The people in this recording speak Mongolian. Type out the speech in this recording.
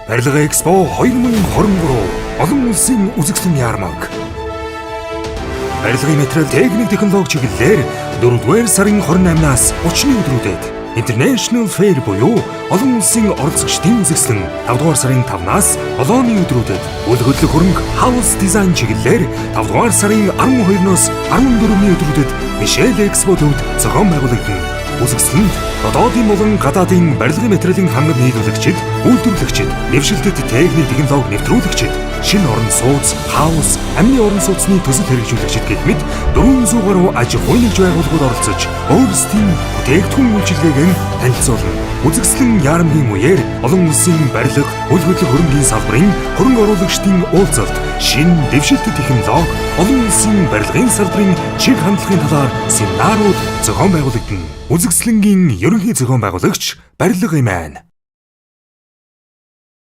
Барилга Экспо 2023 олон улсын үзэсгэлэн яармаг. Барилгын материал, техник, технологи чиглэлээр 4-р сарын 28-наас 30-ны өдрүүдэд International Fair буюу олон улсын оролцогчдын үзэсгэлэн, 5 дугаар сарын 5-наас 7-ны өдрүүдэд үл хөдлөх хөрөнгө, House Design чиглэлээр 5 дугаар сарын 12-ноос 14-ний өдрүүдэд Мишель Экспо төвд зохион байгуулагдана. Үзэсгэлэнд дотоодын болон гадаадын барилгын материалын хангад нийлүүлэгчид, үйлдвэрлэгчид, дэвшилтэт техник технологи нэвтрүүлэгчид, шинэ орон сууц, хаус, амны орон сууцны төсөл хэрэгжүүлэгчид гэх мэт 400 гаруй аж ахуйн нэгж байгууллагууд оролцож өөрсдийн бүтээгдэхүүн үйлчилгээг нь танилцуулна. Үзэсгэлэн яармгийн үеэр олон улсын барилга, үл хөдлөх хөрөнгийн салбарын хөрөнгө оруулагчдын уулзалт, шинэ дэвшилтэт технологи, олон улсын барилгын салбарын чиг хандлагын талаар семинарууд зохион байгуулагдана. Үзэсгэлэнгийн ерөнхий зохион байгуулагч Барилга Имэн.